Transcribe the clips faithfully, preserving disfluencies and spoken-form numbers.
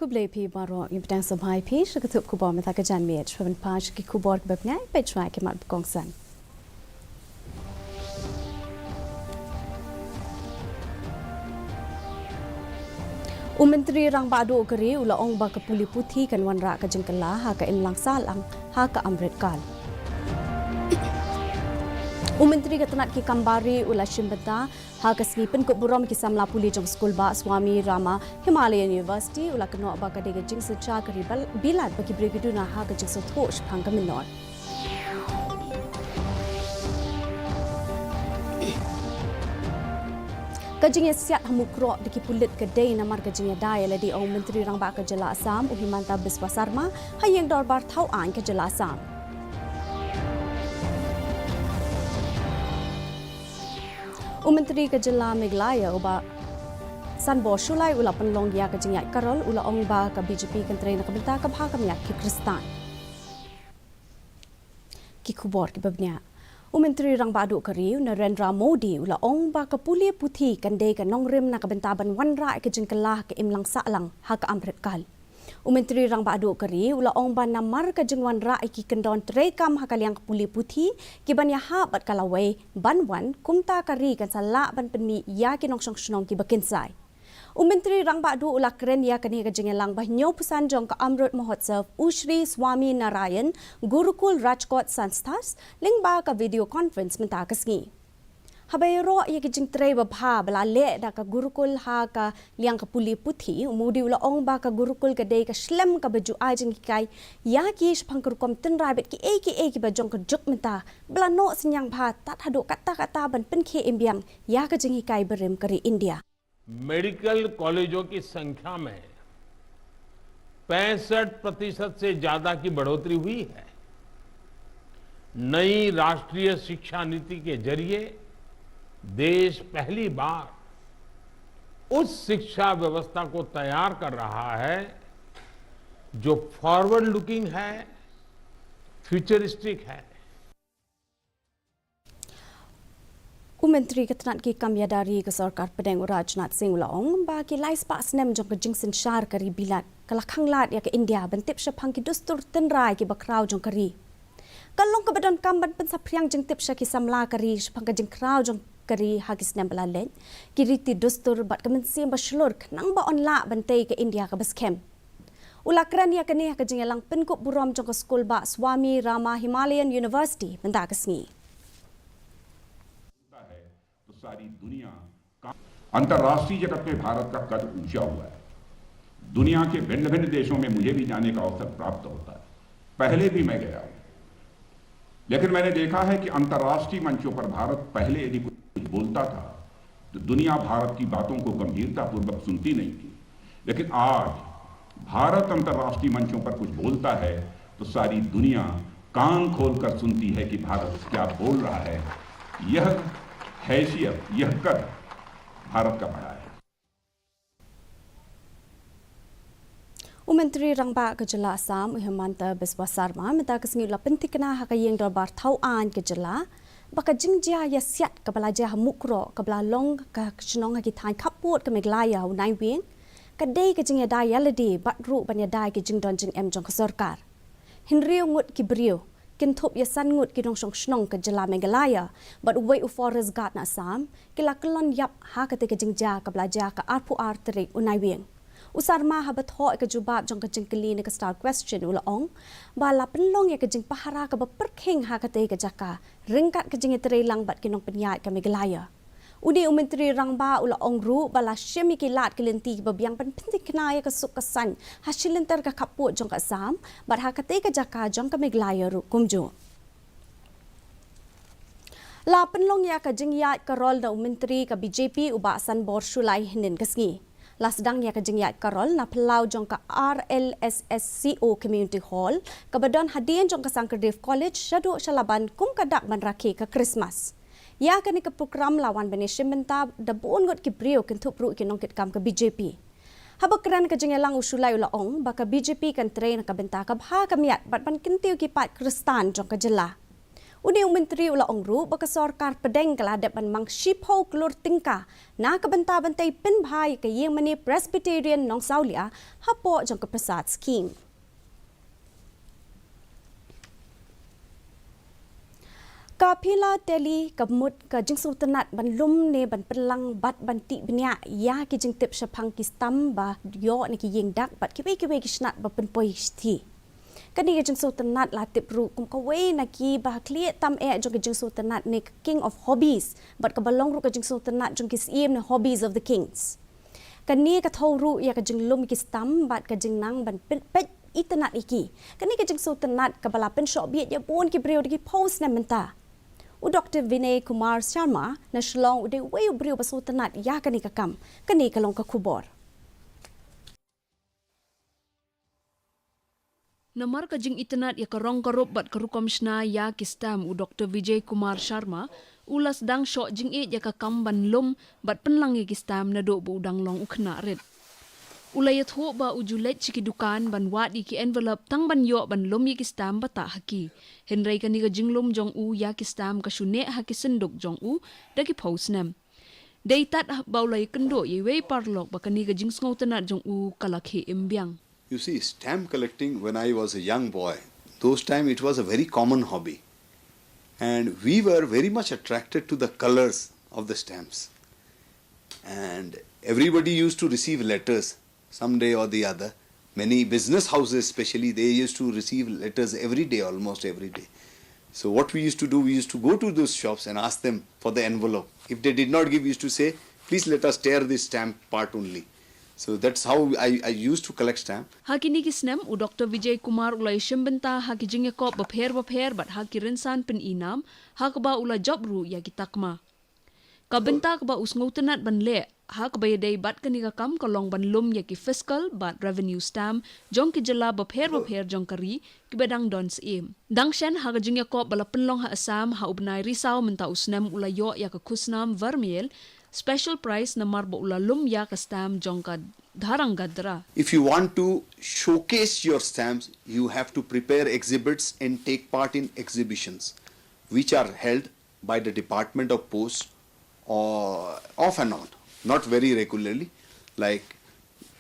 Khublei phi baroh, ngi bteng sngewbha ïa phi sha ka tnat khubor mynta ka janmiet. Shuwa ban phai sha ki khubor kiba bniah, peit shuwa ki mat ba kongsan. U Myntri Rangbah Duh ka ri u la ong ba ka pule puthi kan wanrah ka jingkylla ha ka imlang sahlang ha ka amritkaul. U Myntri ka tnat ki kam bar ri u la shim bynta ha ka sngi pynkup burom ki samla pule jong skul bah Swami Rama Himalayan University, u la kynnoh ba ka dei ka jingsynshar ka ri bal-, bilat ba ki briew ki duna ha ka jingsngewthuh shaphang ka mynnor. Ka jingïasiat ha Mukroh da ki pulit ka dei namar ka jingïada ïalade, ong u Myntri Rangbah ka jylla Assam u Himanta Biswa Sarma ha ïing dorbar thaw aiñ ka jylla Assam. U Myntri ka jylla Meghalaya u Bah Sanbor Shullai u la pynlong ïa ka jingïaid karol, u la ong ba ka B J P kan trei na ka bynta ka bha ka miat ki Khristan. Ki khubor kiba bniah. U Myntri Rangbah Duh ka ri u Narendra Modi u la ong ba ka pule puthi kan dei ka nongrim na ka bynta ban wanrah ïa ka jingkylla ha ka imlang sahlang ha ka amritkaul. U Myntri Rangbah Duh ka ri u la ong ba namar ka jingwanrah ïa ki kyndon treikam ha ka liang ka pule puthi kiban ïahap bad ka lawei ban wan, kumta ka ri kan sa lah ban pynmih ïa ki nongshong shnong kiba kynsai. U Myntri Rangbah Duh u la kren ïa kane ka jingïalang ba hynñiewphew san jong ka Amrut Mahotsav u Shri Swami Narayan Gurukul Rajkot Sansthan lyngba ka video conference mynta ka sngi. Haba ïaroh ïa ki jingtrei babha ba la leh da ka Gurukul ha ka liang ka pule puthi, u Modi u la ong ba ka Gurukul ka dei ka shlem kaba ju ai jinghikai ïa ki shaphang ka rukom tynrai bad kiei kiei kiba jong ka juk mynta ba la noh synñiang bha tad haduh katta katta ban pynkhie im biang ïa ka jinghikai barim ka ri India. मेडिकल कॉलेजों की संख्या में पैंसठ प्रतिशत से ज्यादा की बढ़ोतरी हुई है। नई राष्ट्रीय शिक्षा नीति के जरिए देश पहली बार उस शिक्षा व्यवस्था को तैयार कर रहा है जो फॉरवर्ड लुकिंग है, फ्यूचरिस्टिक है। U Myntri ka tnat ki kam ïada ri ka sorkar pdeng u Rajnath Singh u la ong ba ki lai spah snem jong ka jingsynshar ka ri bilat ka la khanglad ïa ka India ban tip shaphang ki dustur tynrai kiba khraw jong ka ri. Ka long kaba donkam ban pynsaphriang jingtip sha ki samla ka ri shaphang ka jingkhraw jong ka ri ha ki snem ba la leit, ki riti dustur bad ka mynsiem ba shlur khnang ba yn lah ban tei ka India kaba skhem. U la kren ïa kane ha ka jingïalang pynkup burom jong ka skul bah Swami Rama Himalayan University mynta ka sngi. होता है तो सारी दुनिया का अंतर्राष्ट्रीय जगत में भारत का कद ऊंचा हुआ है। दुनिया के भिन्न भिन्न देशों में मुझे भी जाने का अवसर प्राप्त होता है, पहले भी मैं गया हूं, लेकिन मैंने देखा है कि अंतर्राष्ट्रीय मंचों पर भारत पहले यदि कुछ बोलता था तो दुनिया भारत की बातों को गंभीरतापूर्वक सुनती नहीं थी, लेकिन आज भारत अंतर्राष्ट्रीय मंचों पर कुछ बोलता है तो सारी दुनिया कान खोलकर सुनती है कि भारत क्या बोल रहा है। यह हैसियत, यह कद भारत का बड़ा है। U Myntri Rangbah ka jylla Assam u Himanta Biswa Sarma mynta ka sngi u la pynthikna ha ka ïing dorbar thaw aiñ ka jylla ba ka jingjia ïasiat kaba la jia ha Mukroh kaba la long ka shnong ha ki thaiñ khappud ka Meghalaya u Naiwieng ka dei ka jingïada ïalade bad ruh ban ïada ïa ki jingdon jingem jong ka sorkar. Hynriew ngut ki briew, kynthup ïa san ngut ki nongshong shnong ka jylla Meghalaya bad uwei u forest guard na Assam, ki la kyllon ïap ha katei ka jingjia kaba la jia ka arphew ar tarik u Naiwieng. U Sarma haba thoh ïa ka jubab jong ka jingkylli na ka Star Question u la ong ba la pynlong ïa ka jingpahara kaba pyrkhing ha katei ka jaka ryngkat ka jingïatreilang bad ki nongpynïaid ka Meghalaya. Une u Myntri Rangbah u la ong ruh ba la shim ïa ki lad ki lynti kiba biang ban pynthikna ïa ka suk ka saiñ ha shi lynter ka khappud jong ka Assam bad ha katei ka jaka jong ka Meghalaya ruh kumjuh. La pynlong ïa ka jingïaid karol da u Myntri ka B J P u Bah Sanbor Shullai hynnin ka sngi. La sdang ïa ka jingïaid karol na phyllaw jong ka R L S S C O Community Hall kaba don hadien jong ka Sankardev College shaduh sha Laban kum ka dak ban rakhe ka Krismas. Ïa kane ka prokram la wan ban ïashim bynta da bun ngut ki briew kynthup ruh ki nongkitkam ka B J P. Haba kren ka jingïalang u Shullai u la ong ba ka B J P kan trei na ka bynta ka bha ka miat bad ban kyntiew ki paid Khristan jong ka jylla. Une u Myntri u la ong ruh ba ka sorkar pdeng ka la dep ban mang shiphew klur tyngka na ka bynta ban tei pynbha ïa ka ïingmane Presbyterian Nongsawlia hapoh jong ka Prasad Scheme. Ka Philately ka mut ka jingsngewtynnat ban lum ne ban pynlang bad ban tih bniah ïa ki jingtip shaphang ki stamp ba ïoh na ki ïing dak bad kiwei kiwei ki shnat ba pynpoi shithi. Kane ka jingsngewtynnat la tip ruh kum kawei na ki ba khlieh tam eh jong ka jingsngewtynnat ne ka King of Hobbies bad kaba long ruh ka jingsngewtynnat jong ki syiem ne Hobbies of the Kings. Kane ka thew ruh ïa ka jinglum ki stamp bad ka jingnang ban pyn- peit itynnat ïa ki. Kane ka jingsngewtynnat kaba la pynshoh bieit ïa bun ki briew da ki phew snem mynta. U Doktor Vinay Kumar Sharma na Shillong u dei uwei u briew ba sngewtynnat ïa kane ka kam. Kane ka long ka khubor. Namar ka jingitynnat ïa ka rong ka rup bad ka rukom shna ïa ki stamp, u Doktor Vijay Kumar Sharma u la sdang shoh jingïeit ïa ka kam ban lum bad pynlang ïa ki stamp naduh ba u dang long u khynnah rit. U la ïathuh ba u ju leit sha ki dukan ban wad ïa ki envelope tang ban ïoh ban lum ïa ki stamp ba tah ha ki. Hynrei kane ka jinglum jong u ïa ki stamp ka shu neh ha ki synduk jong u da ki phew snem. Dei tad ba u la ïakynduh ïa iwei i paralok ba kane ka jingsngewtynnat jong u ka la khie im biang. You see, stamp collecting when I was a young boy, those time it was a very common hobby. And we were very much attracted to the colors of the stamps. And everybody used to receive letters someday or the other. Many business houses, especially, they used to receive letters every day, almost every day. So, what we used to do, we used to go to those shops and ask them for the envelope. If they did not give, we used to say, "Please let us tear this stamp part only." So, that's how I, I used to collect stamp. Ha kine ki snem, u Doktor Vijay Kumar u la ïashim bynta ha ki jingïakop bapher bapher bad ha ki rynsan pyn-i nam, ha kaba u la jop ruh ïa ki takma. Ka bynta kaba u sngewtynnat ban leh ha kaba ïadei bad kane ka kam ka long ban lum ïa ki fiscal bad revenue stamp jong ki jylla bapher bapher jong ka ri kiba dang don syiem. Dang shen ha ka jingïakop ba la pynlong ha Assam ha u bnai Risaw mynta u snem, u la ïoh ïa ka khusnam Vermeer Special Prize namar ba u la lum ïa ka stamp jong ka Dharangdra. If you want to showcase your stamps, you have to prepare exhibits and take part in exhibitions which are held by the Department of Post, or off and on, not very regularly. Like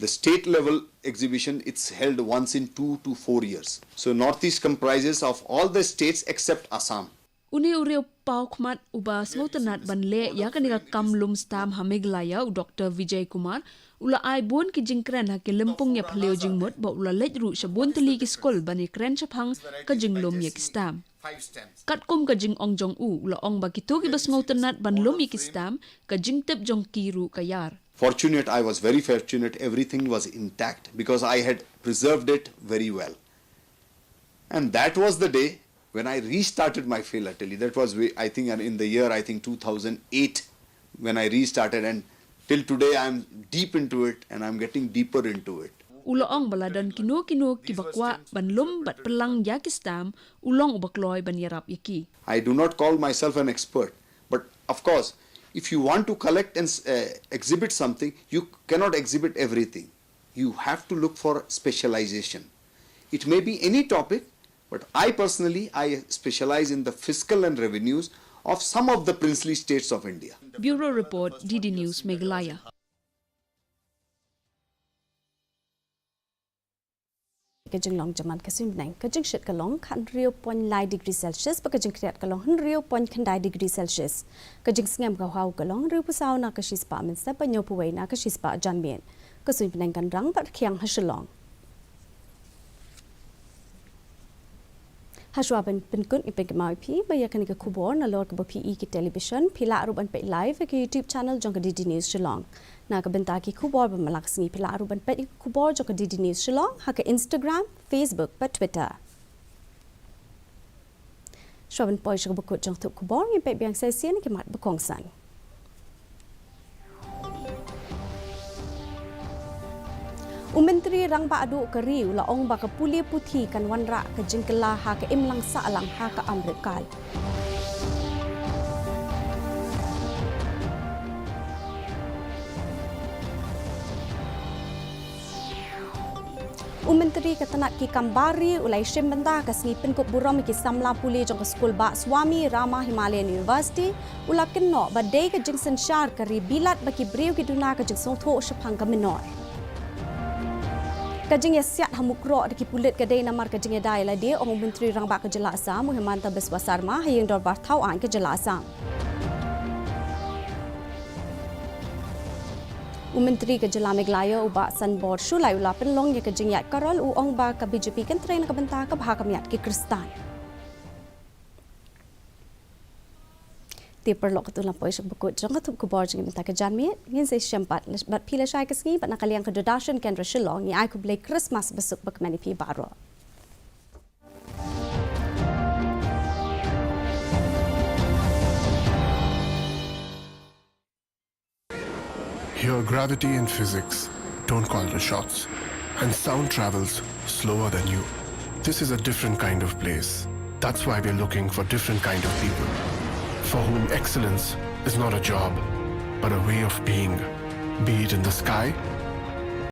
the state level exhibition, it's held once in two to four years. So Northeast comprises of all the states except Assam. Une u riewpaw khmat uba sngewtynnat ban leh ïa kane ka kam lum stamp ha Meghalaya, u Doktor Vijay Kumar u la ai bun ki jingkren ha ki lympung ïaphylliew jingmut bad u la leit ruh sha bun tylli ki skul ban ïakren shaphang ka jinglum ïa ki stamp. Katkum ka jingong jong u, u la ong ba kito kiba sngewtynnat ban lum ïa ki stamp, ka jingtip jong ki ruh ka ïar. Fortunate, I was very fortunate, everything was intact because I had preserved it very well. And that was the day when I restarted my philately. That was, way- I think, in the year, I think, two thousand eight, when I restarted, and till today, I'm deep into it, and I'm getting deeper into it. U la ong ba la don kino kino kiba kwah ban lum bad pynlang ïa ki stamp, u long uba kloi ban ïarap ïa ki. I do not call myself an expert, but of course, if you want to collect and uh, exhibit something, you cannot exhibit everything. You have to look for specialization. It may be any topic, but I personally, I specialize in the fiscal and revenues of some of the princely states of India. Bureau Report, D D News Meghalaya. Ka jinglong jingman ka suiñ bneng, ka jingshit ka long khathynriew point lai degree Celsius, bad ka jingkhriat ka long hynriew point khyndai degree Celsius. Ka jingsngem ka hwaw ka long hynriewphew saw na ka shispah mynstep bad hynñiewphew wei na ka shispah janmiet. Ka suiñ bneng kan rang bad rkhiang ha Shillong. Hashwa ban pynkut, ngi pynkynmaw ïa phi ba ïa kane ka khubor nalor kaba phi i ha ki television, phi lah ruh ban peit live ha ki YouTube channel jong ka D D News Shillong. Na ka bynta ki khubor ba man la ka sngi, phi lah ruh ban peit ïa ki khubor jong ka D D News Shillong ha ka Instagram, Facebook bad Twitter. Shuwa ban poi sha kaba kut jong ka thup khubor, ngin peit biang sa shisien ïa ki mat ba kongsan. U Myntri Rangbah Duh ka ri u la ong ba ka pule puthi kan wanrah ka jingkylla ha ka imlang sahlang ha ka Amritkaal. U Myntri ka tnat ki kam bar ri u la ïashim bynta ka sngi pynkup burom ïa ki samla pule jong ka skul bah Swami Rama Himalayan University, u la kynnoh ba dei ka jingsynshar ka ri Bilat ba ki briew ki duna ka jingsngewthuh shaphang ka mynnor. Ka jingïasiat ha Mukroh da ki pulit ka dei namar ka jingïada ïalade, ong u Myntri Rangbah ka Jylla Assam u Himanta Biswa Sarma ha ïing dorbar thaw aiñ ka Jylla Assam. U Myntri ka Jylla Meghalaya u bah Sanbor Shullai u la pynlong ïa ka jingïaid karol, u ong ba ka B J P kan trei na ka bynta ka bha ka miat ki Khristan. Te paralok, katto la poi sha ka bakut jong ka thup khubor jong ngi mynta ka janmiet. Ngin sa ïashem pat bad phi lashai ka sngi bad na ka liang ka Doordarshan Kendra Shillong, ngi ai khublei Christmas basuk ba kmen ïa phi baroh. Here, gravity and physics don't call the shots, and sound travels slower than you. This is a different kind of place. That's why we're looking for different kind of people, for whom excellence is not a job, but a way of being, be it in the sky